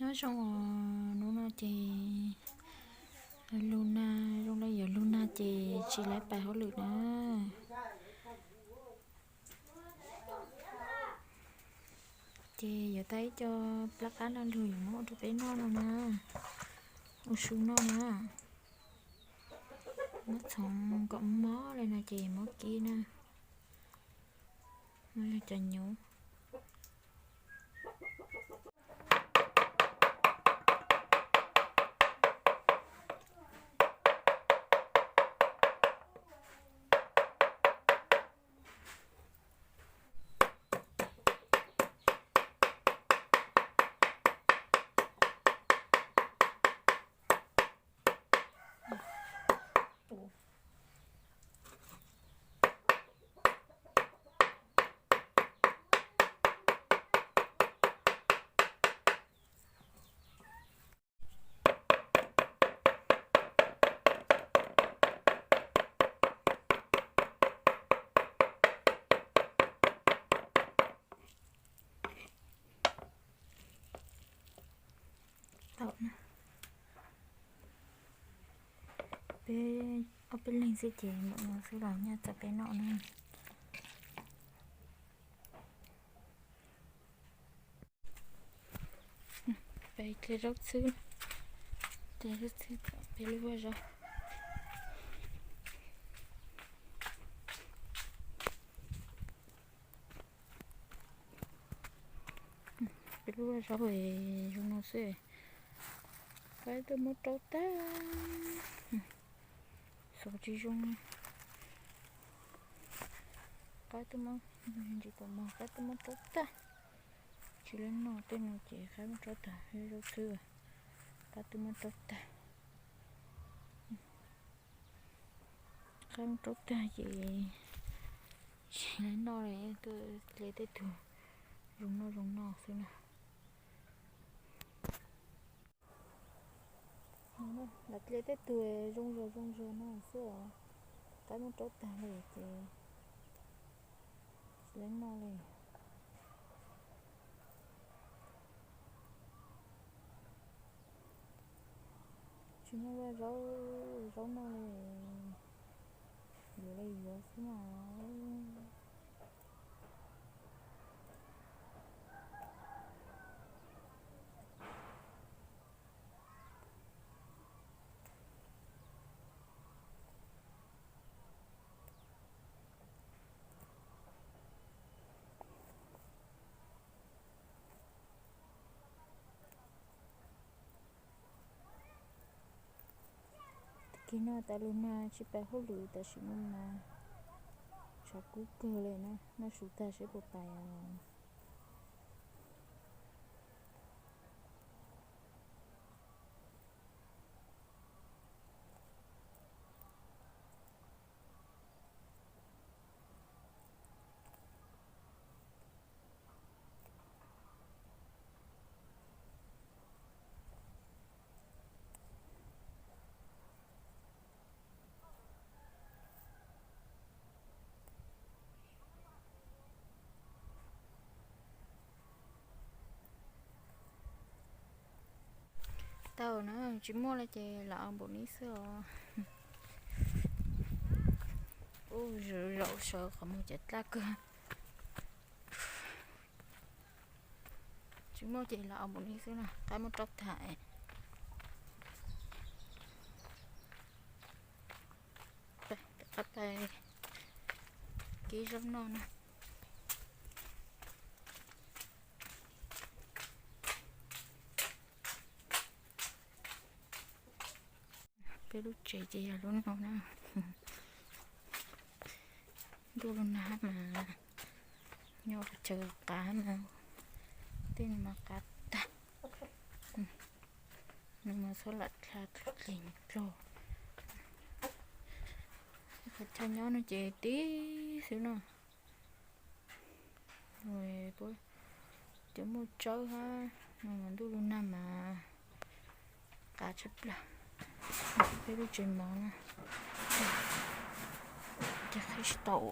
Nyob zoo os, hnub no ces lug nag, zoo le yuav lug nag ces tsis laiv pais hauj lwm na. Ces yuav tau ib co plab qab noj lug yuav muab ua rau peb noj no na, ua su noj na. Muab txhoov kom mob li no ces muab kib na. Muab cov nyuv. Tau na. Peb ob peb leeg xwb ces mam mus xwb los nyaj txog peb noj na. Peb tle zaub txhwb, tle zaub txhwb tom peb lub vaj zaub. Peb lub vaj zaub zoo no xwb, qaib twb muab raub tag. Xov tsis zoo, qaib twb muab, ntsis tau mog, qaib twb muab raub tag. Tsis laiv noj tej no ces qaib muab raub tag, zaub txhwb, qaib twb muab raub tag. Qaib muab raub tag ces tsis laiv noj li, tuaj tle tej tug zoo noj zoo noj xwb na. Lawv tle tej tug zoo zog zoo zog no xwb os. Qaib muab raub tag li ces tsis laiv noj li. Tsis muaj vaj zaub, zaub noj li, yuav li yuav xwb mas. Tag kis no tas lug nag tsis pais hauj lwm, tam sim no mas tshav kub kawg li na, noj su tag seb puas pais os. Tau na, tsis muaj li ces lam ua npaum ni xwb os. Ub, zaum sawv qhov muag cov dlaj kawg. Tsis muaj ces lam ua npaum ni xwb na, qaib muab raub tag. Peb rov qab pais kib zaub noj na. Peb lub tsev ces yog lub no na. Ntuj lub nag mas nyob chaw qav mas tej no mas qav tag. No mas txhob lam dlha dlig dlog. Qhov chaw nyob no ces tib xwb no. Cov muaj tsawb hab, no mas ntuj lub nag mas qav tshaj plaws. Peb lub tsev mov na, ces qhib tsis tau.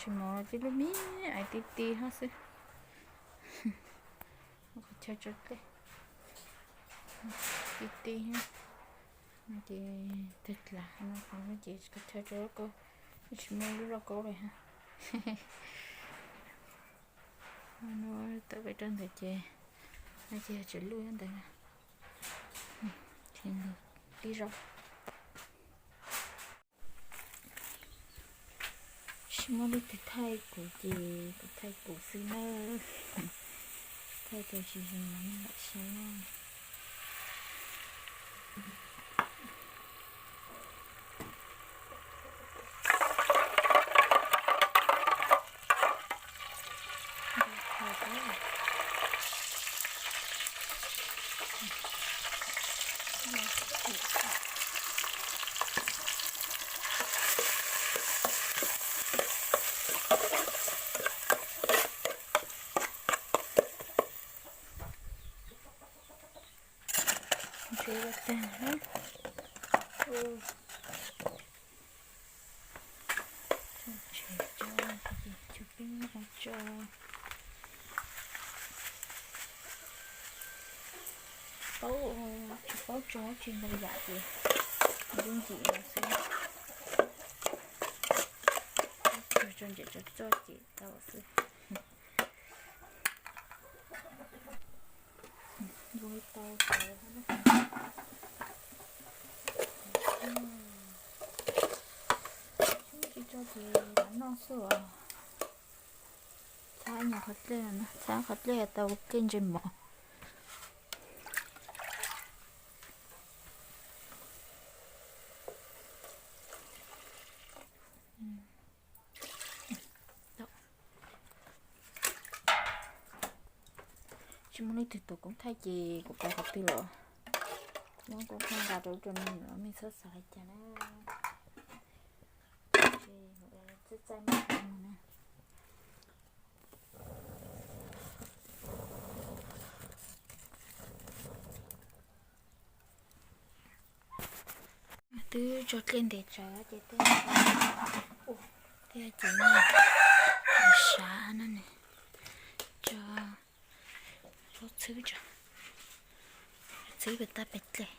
Tsis mov los tib lub me ais ti ti hab xwb. Qhov chaw tso dlej ti ti hab. Ces tag dlav no qhov no ces qhov chaw tso lauj kaub, tsis muaj lub lauj kaub li hab. No tawm pem rau ntawd ces no ces tseem luj ntawd. Tib zaug. Tsis muaj leej twg thaij kuv ces kuv thaij kuv xwb nawb. Thaij tau tsis zoo los nej lam saib na. Ntsev los tag na. Tso tsev tso, tso peb nyob qhov tso. Paub, tsis paub tso tsis ntau yam ces nyob ntsim no xwb. Tso tso ntsim tso txoj ces tau xwb. Ncu tau tau. Tsis tso ces lam noj xwb os. Txhab nyuag qhov dlej no, txhab qhov dlej tau dlej ntsej mos. Tsis muaj leej twg tuav koob thaij ces kuv pais qhov twg los nyob kuv qhov nqa rau rau mej los mej txhob xav li cas na. Txaij txaij mej na. Twb tso dlej ntev tsawv ces tej, tej ces sav no ne, tso, tso txhwb tso, txhwb pem tab pem dlej.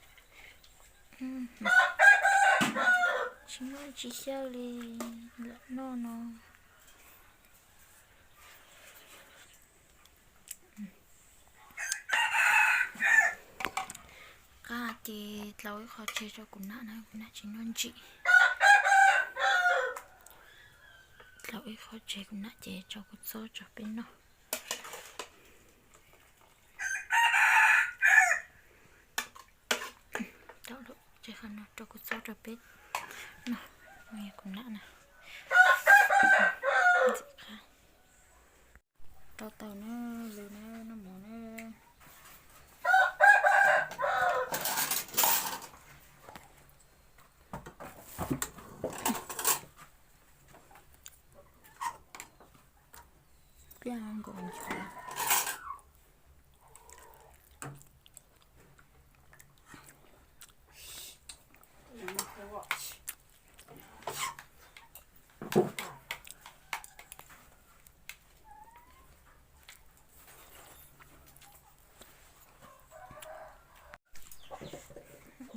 Tsis muaj tsis xyaw li, lam noj no. Qab ces dlau ib qho tseg rau kuv nam na, kuv nam tsis noj ntsim. Dlau ib qho tseg kuv nam ces tso kuv txob tso peb noj. Tau lawm, tseg qhov no rau kuv txob rau peb noj, kuv nam na. Ntxim qab. Rau tau na, lwm na, noj mov na. Piaj nkaus.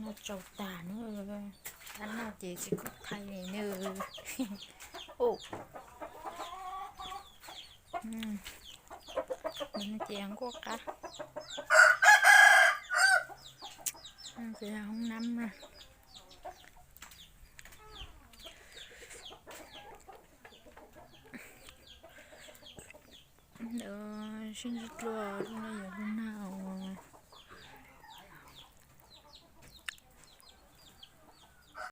Noj tsau tas na, tab noj ces tsis khoom thaij li na. Ces nkuaj qab, ces hoob nab na. Ntawd sib ntsib dlua, lub no yog lub nag uas